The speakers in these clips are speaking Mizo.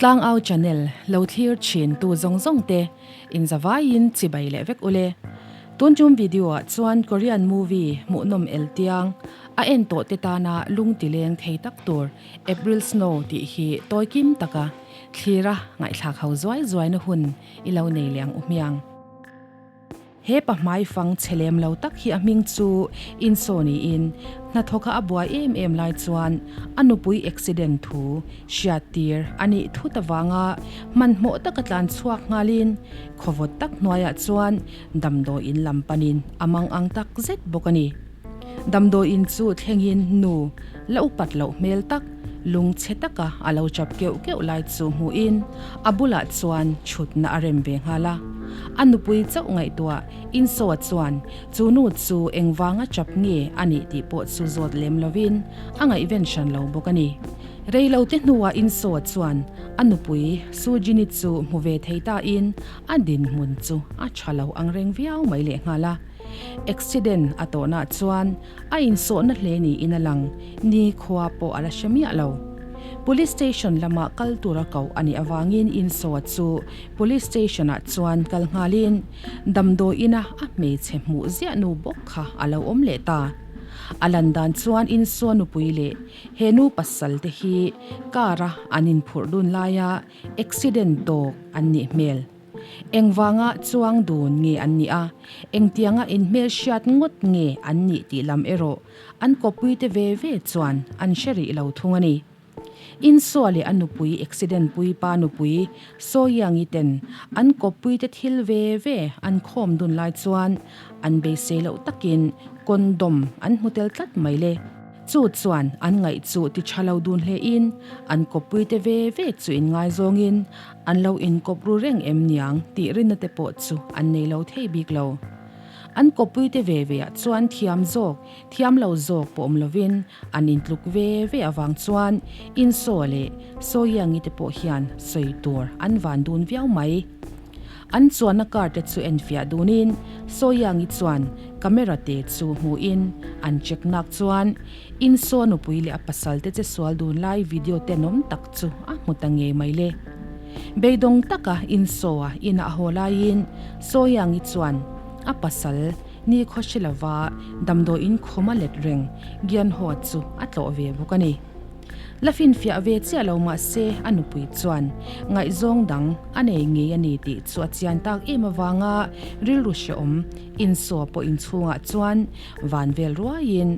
Tlangau channel lo thlir thin tu zawng zawng te in zavaiin chibai leh vek ule. Tun tum video ah chuan Korean movie hmuhnawm el tiang a en tawh te tana lung ti leng thei tak tur April Snow tih hi tawi kim taka thlira ngaihthlak ho zuai zuai na hun i lo nei leh ang u hmiang. He pa hmai fang chhe lem lo tak hi a hming chu Insaw niin hnathawka a buai em em lai chuan a nupui accident thu hriat tir a nih thut avanga hmanhmawh taka tlan chhuak nghalin khawvawt tak hnuaiah chuan damdawiin lam panin a mang ang tak zet bawk a ni. Damdawiin chu thlengin nu la upat loh hmel tak lungchhe taka a lo chap keuh keuh lai chu hmuhin a bulah chuan chhutna a rem ve nghal a. A nupui chauh ngaihtuah Insaw chuan chu nu chu engvanga chap nge a nih tih pawh chu zawt lem lovin a ngaihven hran lo bawk a ni. Reilote hnuah Insaw chuan a nupui Sujini chu hmu ve thei tain a dinhmun chu a tha lo angreng viau mai lehnghal a. Accident a tawhnah chuan a insawhna hle niin a lang, ni khua pawh a la hre miah lo. Police station lamah kal tura koh a nih avangin insawh chu police station ah chuan kal nghalin damdawiin a a hmeichhe hmuh ziah nu bawk kha a lo awm leh ta. A lan dan chuan insawh nupui leh he nu pasal te hi car a an inphurh dun laia accident tawk an nih hmel. Engvanga chuang dun nge an nih a, engtianga inhmelhriat ngawt nge an nih tih lam erawh an kawppuite ve ve chuan an hre rih lo thung a ni. Insua leh a nupui accident pui pa nupui Sawiangi ten an kawppuite thil ve ve an khawm dun lai chuan an beisei loh takin condom an hmu tel tlat mai le. Chu chuan an ngaih chu ti tha lo dun hle in an kawppuite ve ve chu inngaizawngin An lo inkawp ru reng em niang tih rinna te pawh chu an nei lo thei bik lo. An kawppuite ve ve ah chuan thiam zawk, thiam lo zawk pawh awm lovin an intluk ve ve avang chuan Insaw leh Sawiangi te pawh hian sawi tur an van dun viau mai. An chuanna car te chu enfiah dunin Sawiangi chuan camera te chu hmuhin an check nak chuan Insaw nupui leh a pasal te che sual dun lai video tenawm tak chu a hmu ta ngei mai le. Beidawng taka Insaw-a inah haw laiin Sawiangi chuan a pasal ni khaw hre lova damdawiin khawma let reng Gianhaw chu a tlawh ve bawk a ni. La finfiah ve chiah lo mah se a nupui chuan ngaihzawng dang a nei ngei a ni tih chu a chian tak em avanga rilru hrehawm Insaw pawh inchhungah chuan Van vel ruaiin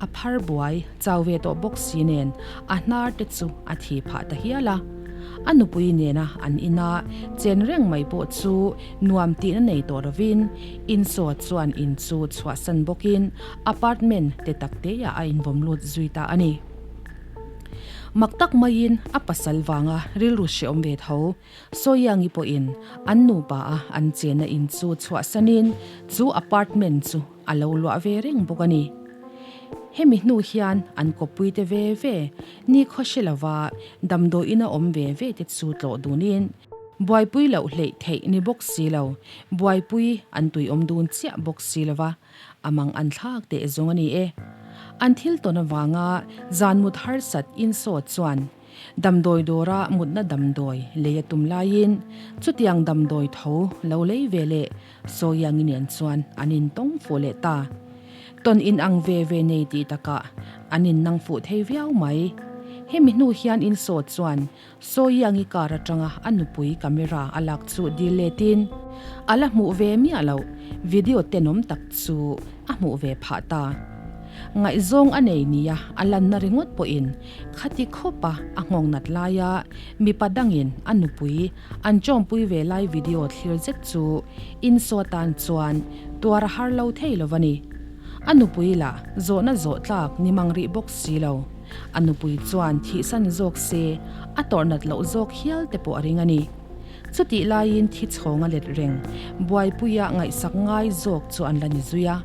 a phar buai chau ve tawh bawk si nen a hnar te chu a thi phah ta hial a. A nupui nena an ina chen reng mai pawh chu nuam tihna nei tawh lovin Insaw chuan in chu chhuahsan bawkin apartment te tak teah a invawm lut zui ta a ni. Mak tak maiin a pasal vanga rilru hreawm ve tho Sawiangi pawhin an nupa a an chenna in chu chhuahsanin chu apartment chu a lo luah ve reng bawk a ni. Hemi hnu hian an kawppuite ve ve ni khaw hre lova damdawiin a awm ve ve te chu tlawh dunin buaipui loh hleih theih ni bawk si lo, buaipui an tuiawm dun chiah bawk si lova a mang an thlak teh zawng a ni e. An thil tawn avanga zan mut harsat insawt chuan Damdawi dawra mutna damdawi lei a tum laiin chutiang damdawi tho lo lei ve leh Sawiangi nen chuan an intawng fuh leh ta. Tawn in ang ve ve nei tih takah an innang fuh thei viau mai. Hemi hnu hian Insaw chuan Sawiangi car atanga a nupui camera a lak chu dil letin a la hmuh ve miah loh video tenawm tak chu a hmuh ve phah ta. Ngaihzawng a nei nia a lanna ringawt pawhin Khati khawpa a nghawng nat laia mipa dangin a nupui an chawmpui ve lai video thlir zet chu Insaw tan chuan tuar a har lo thei lo va ni. A nupui lah zawhna zawh tlak ni mang rih bawk si lo. A nupui chuan thihsan zawk se a tawrh nat loh zawk hial te pawh a ring a ni. Chutih laiin thi chhawng a let reng, buaipuia ngaihsak ngai zawk chu an la ni zui a.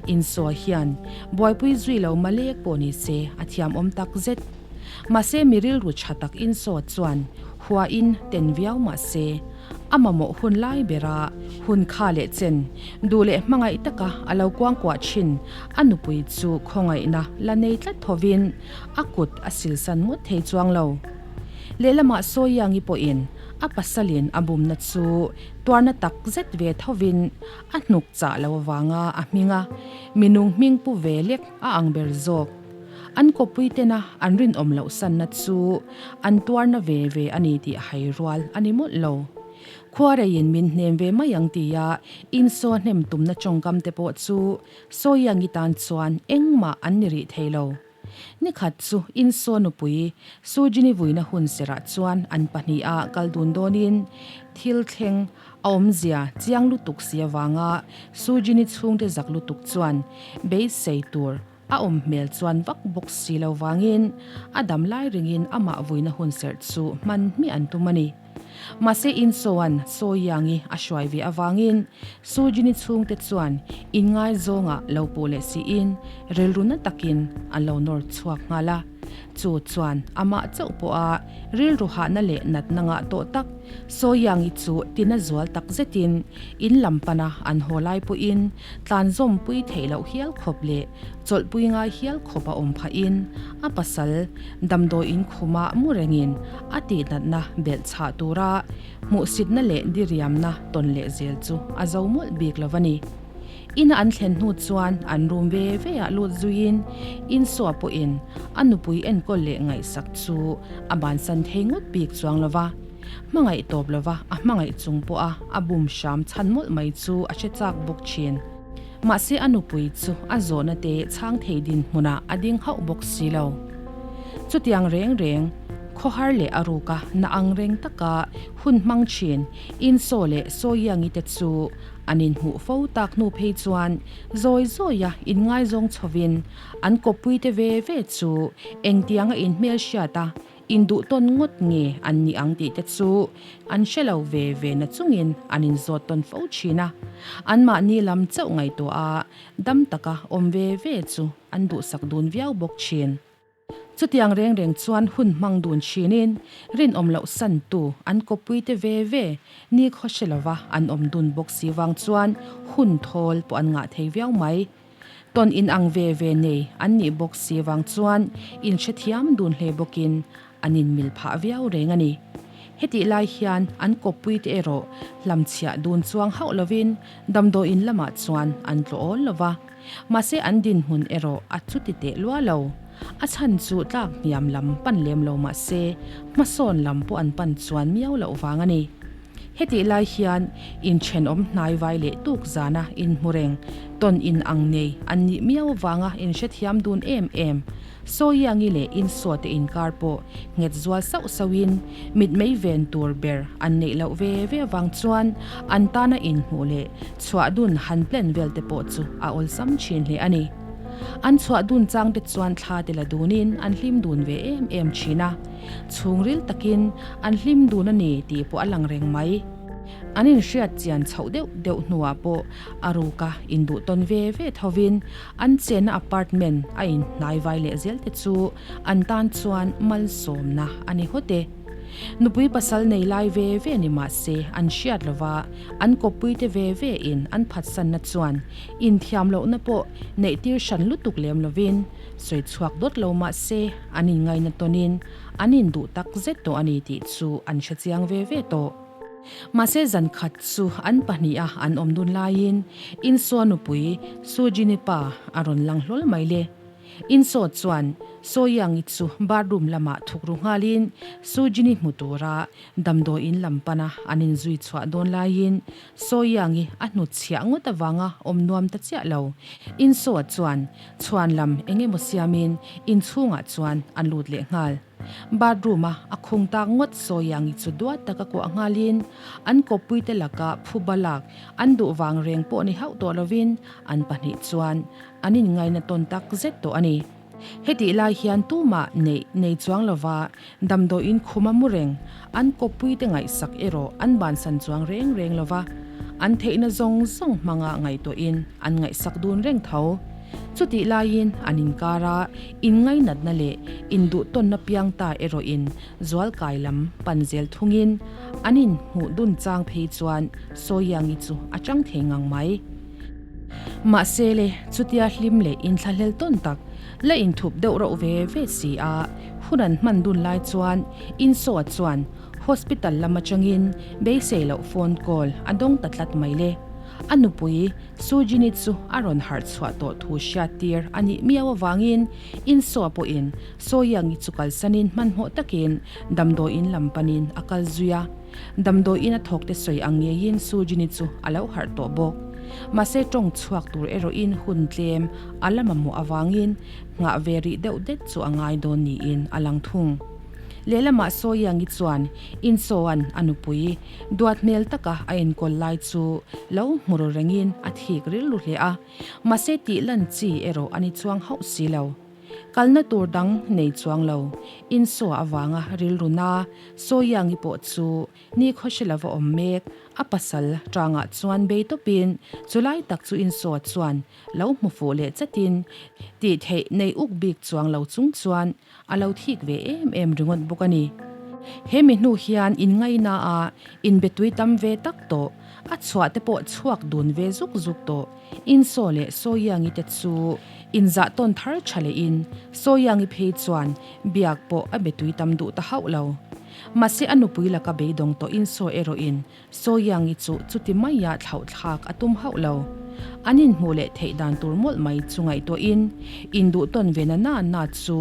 Insawi hian buaipui zui lo malek pawh ni se a thiamawm tak zet. Mahse mi rilru tha tak insawt chuan huain ten viau mah se a mamawh hun lai bera hun kha leh chen duh leh hmangaih taka a lo kuangkuah thin a nupui chu khawngaihna la nei tlat thovin a kut a silsan ngawt thei chuang lo. Lehlamah Sawiangi pawhin a pasalin a bumna chu tuarna tak zet ve thovin a hnuk chah lo avanga a hminga minung hming pu ve lek a ang ber zawk. An kawppui tena an rinawm loh sanna chu an tuarna ve ve a ni tih hai rual a ni mawlh lo. Khuareiin min hnem ve mai ang tia insaw hnem tumna tawngkam te pawh chu Sawiangi tan chuan engmah an ni rih thei lo. Nikhat chu Insaw nupui Sujini vuina hun serah chuan an pahniha kal dun dawnin thil thleng a awmzia chiang lutuk si avanga Sujini chhungte zak lutuk chuan beisei tur a awm hmel chuan vak bawk si lo vangin a dam lai ringin amah vuina hun serh chu hman hmiah an tum a ni. Mahse Insoan Sawiangi a hruai ve avangin Sujini chhungte chuan inngaizawngah lo puh leh siin rilru na takin an lo nawr chhuak nghal a. Chu chuan amah chauh pawha rilru hahna leh natna ngah tawh tak Sawiangi chu tina zual tak zetin in lam pana an haw lai pawhin tlan zawmpui theih loh hial khawp leh chawlhpui ngai hial khawp a awm phahin a pasal damdawiin khumah mu rengin a tihnatna belh chhah tura hmuhsitna leh diriamna tawn leh zel chu a zo mawlh bik lo a ni. Ina an thlen hnu chuan an room ve ve ah lut zuiin Insua pawhin a nupui enkawl leh ngaihsak chu a bansan thei ngawt bik chuang lo va. Hmangaih tawp lo va a hmangaih chung pawha a bum hram chhan mawlh mai chu a hre chak bawk thin. Mahse a nupui chu a zawhna te chhang thei dinhmunah a ding hauh bawk si lo. Chutiang reng reng, khawhar leh a ruka na ang reng taka hun hmang thin Insaw leh Sawiangi te chu an inhmuh fo tak hnu phei chuan zawi zawia inngaizawng chhovin an kawppuite ve ve chu engtianga inhmelhriat a Induh tawn ngawt nge an nih ang tih te chu an hre lo ve ve na chungin an inzawt tawn fo thin a. Anmahni lam chauh ngaihtuah a dam taka awm ve ve chu an duhsak dun viau bawk thin. Chutiang reng reng chuan hun hmang dun thinin rinawm loh santu an kawppui te ve ve nikhaw hre lova an awm dun bawk si vang chuan hun thawl pawh an ngah thei viau mai. Tawn in ang ve ve nei an nih bawk si vang chuan inhrethiam dun hle bawkin an inmil phah viau reng a ni. Hetih lai hian an kawppui te erawh hlamchhiah dun chuang hauh lovin damdawiin lamah chuan an tlawh awl lo va, mahse an dinhmun erawh a chuti teh lua lo. A chhan chu tlak hniam lam pan lem lo mahse hmasawn lam pawh an pan chuan miau loh vang a ni. Hetih lai hian inthenawm hnaivai leh tuk zana inhmu reng, tawn in ang nei an nih miau avanga inhrethiam dun em em. Sawiangi leh Insuate inkar pawh nghet zual sauh sauhin mitmei ven tur ber an neih loh ve ve avang chuan an tana inhmuh leh chhuah dun han plan vel te pawh chu a awlsam thin hle a ni. An chhuah dun chang te chuan thla te la dunin an hlim dun ve em em thin a. Chhungril takin an hlim dun a ni tih pawh a lang reng mai. An inhriat chian chhoh deuh deuh hnuah pawh a ruka induh tawn ve ve thovin an chenna apartment a inhnai vai leh zel te chu an tan chuan malsawmna a ni hawt e. Nupui pasal nei lai ve ve ni mah se an hriat lova an kawppui te ve ve in an phatsanna chuan inthiam lohna pawh neihtir hran lutuk lem lovin Sawi chhuak dawt lo mah se, an inngaina tawnin an induh tak zet tawh a ni tih chu an hre chiang ve ve tawh. Mahse zan khat chu an pahniha an awm dun laiin Insaw nupui Sujini pa a rawn lang hlawl mai le. Insaw chuan Sawiangi chu bathroom lamah thuk ru nghalin Sujini hmu tura damdawiin lam pana an inzui chhuah dawn laiin Sawiangi a hnutchhiah ngawt avanga awm nuam ta chiah lo. Insaw chuan Chhuan lam eng emaw siamin inchhungah chuan an lut leh nghal. Bathroom a a khung tak ngawt Sawiangi chu duat taka kuah nghalin an kawppuite laka phuba lak an duh vang reng pawh ni hauh tawh lovin an pahnih chuan an inngaina tawn tak zet tawh a ni. Hetih lai hian tumah neih nei chuang lova damdawiin khuma mu reng an kawppuite ngaihsak erawh an bansan chuang reng reng lova, an theihna zawng zawng hmanga ngaihtuahin an ngaihsak dun reng tho. Chutih laiin an inkara inngainatna leh induhtawnna piang ta erawhin zualkai lam pan zel thungin an inhmuh dun chang phei chuan Sawiangi chu a chang thei ngang mai. Mahse le, chutia hlim leh inthlahlel tawn tak. La inthup deuh rauh ve ve si a, hun an hman dun lai chuan Insaw chuan hospital lam atangin beisei loh phone call a dawng ta tlat mai le. A nupui Sujini chu a rawn harh chhuah tawh thu hriattir a nih miau avangin Insaw pawhin Sawiangi chu kalsanin hmanhmawh takin damdawiin lam panin a kal zui a. Damdawiin a thawkte sawi ang ngeiin Sujini chu a lo harh tawh bawk. Mahse tawng chhuak tur erawhin hun tlem a la mamawh avangin nghah ve rih deuh det chu a ngai dawn niin a lang thung. Lehlamah Sawiangi chuan Insaw-a'n a nupui duat hmel taka a enkawl lai chu lo hmu ru rengin a thik rilru hle a, mahse tih lan chi erawh a ni chuang hauh si lo. Kalna tur dang nei chuang lo, Insaw avanga rilru na Sawiangi pawh chu Nikhaw hre lova awm mek, a pasal tangah chuan bei tawpin chulai tak chu Insaw chuan lo hmu fuh leh chatin tih theih nei uk bik chuang lo chung chuan a lo thik ve em em ringawt bawk a ni. He mi hnu hian inngaihna a inbe tui tam ve tak tawh, a chhuah te pawh chhuak dun ve zuk zuk tawh. Insaw leh Sawiangi te chu inzah tawn thar tha lehin Sawiangi phei chuan biak pawh a be tui tam duh ta hauh lo. Mahse a nupui laka beidawng tawh Insaw erawhin Sawiangi chu chuti maia thlauh thlak a tum hauh lo. An inhmuh leh theih dan tur mawlh mai chu ngaihtuahin induh tawn ve na na na chu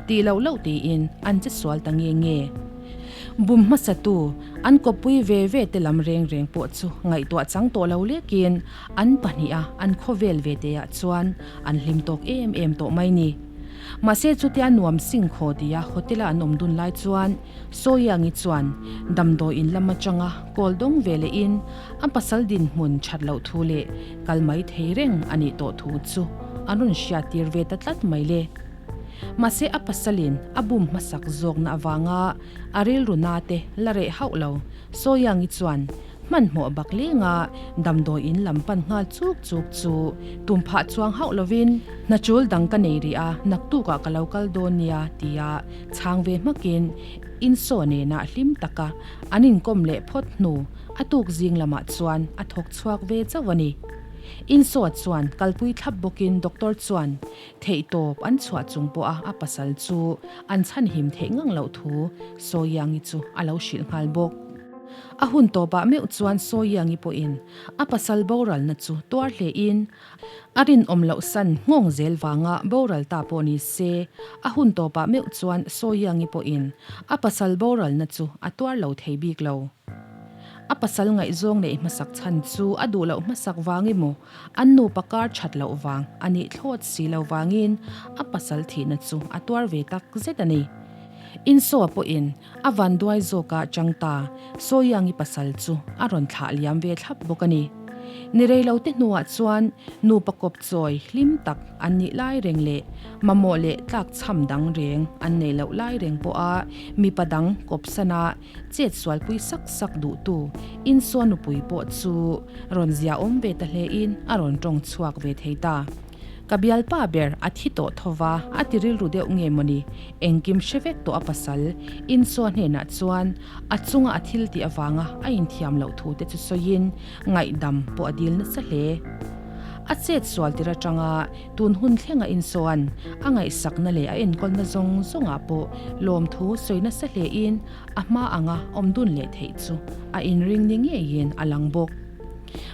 tih loh loh tiin an che sual ta nge nge. Bum hmasatu an kawppui ve ve te lam reng reng pawh chu ngaihtuah chang tawh lo lekin an pahniha an khawvel ve te ah chuan an hlim tawk em em tawh mai ni. Mahse chutia nuam sing khaw tia hotel a an awm dun lai chuan Sawiangi chuan damdawiin lam atanga kawl dawng ve lehin a pasal dinhmun that loh thu leh kal mai thei reng a nih tawh thu chu an rawn hriattir ve ta tlat mai le. Mahse a pasalin a bum hmasak zawkna avanga a rilru na te la reh hauh lo. Sawiangi chuan hmanhmawh bak lenga damdawiin lam pan nghal chuk chuk chu tum phah chuang hauh lovin hna chul dang ka nei rih a, naktukah ka lo kal dawn nia tia chhang ve hmakin Insaw nena hlim taka an inkawm leh phawt hnu a tuk zing lamah chuan a thawk chhuak ve chauh a ni. Insaw chuan kalpui thlap bawkin doctor chuan Theihtawp an chhuah chung pawha a pasal chu an chhanhim theih ngang loh thu Sawiangi chu a lo hrilh nghal bawk. A hun tawpah meuh chuan Sawiangi pawhin a pasal boralna chu tuar hlein a rinawm loh san nghawng zel vanga boral ta pawh ni se, a hun tawpah meuh chuan Sawiangi pawhin a pasal boralna chu a tuar lo thei bik lo. A pasal ngaihzawng neih hmasak chhan chu a duh loh hmasak vang emaw An nupa kar that loh vang a nih thlawt si lo vangin a pasal thihna chu a tuar ve tak zet a ni. Insaw pawhin a vanduai zawka chang ta Sawiangi pasal chu a rawn thlah liam ve thlap bawk a ni. Ni rei lo te hnuah chuan nupa kawp chawi hlim tak an nih lai reng leh mamawh leh tlakchham dang reng an neih loh lai reng pawha mipa dang kawpsana Chet sualpui sak sak duhtu Insua nupui pawh chu rawn zia awm ve ta hlein a rawn tawng chhuak ve thei ta. Ka bialpa ber a thi tawh tho va, a ti rilru deuh nge mawni, engkim hre vek tawh a pasal Insua hnenah chuan a chunga a thil tih avanga a inthiam loh thu te chu sawiin ngaihdam pawh a dil nasa hle. A chet sual tir atanga tun hun thlenga Insua'n a ngaihsakna leh a enkawlna zawng zawngah pawh lawmthu sawi nasa hlein A hma anga awm dun leh theih chu a inring ni ngeiin a lang bawk.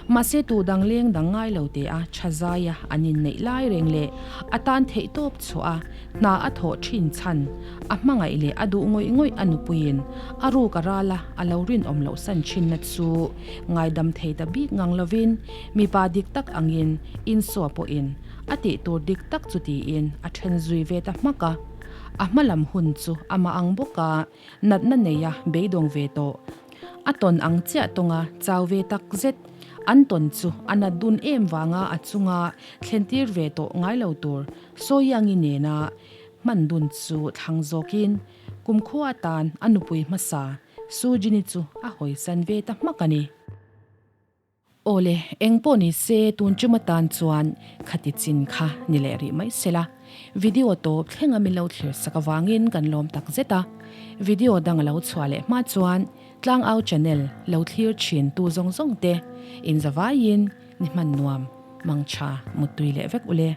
Mahse tu dang leng dang ngai lo te a tha zaia an inneih lai reng leh a tan theih tawp chhuah a hna a thawh thin chhan a hmangaih leh a duh ngawih ngawih a nupuiin a ruk a ral a a lo rinawm loh san thinna chu ngaidam thei ta bik ngang lovin mipa dik tak angin insua pawhin a tih tur dik tak chu tiin a then zui ve ta hmak a. A hma lam hun chu amah ang bawk a, natna nei a beidawng ve tawh. A tawn ang chiah tawnga chau ve tak zet. An tawn chu a nat dun em vanga a chunga thlentir ve tawh ngai lo tur Sawiangi nena hman dun chu thlang zawkin kumkhua atan a nupui hmasa Sujini chu a hawisan ve ta hmak a ni. Awle, eng pawh ni se tun chum atan chuan khati chin kha ni leh rih mai sela. Video tawp thlenga min lo thlir sak avangin kan lawm tak zet a. Video dang a lo chhuah leh hma chuan Tlangau channel lo thlir thin tu zawng zawng te inzavaiin ni hman nuam, mangtha, muttui leh vek ule.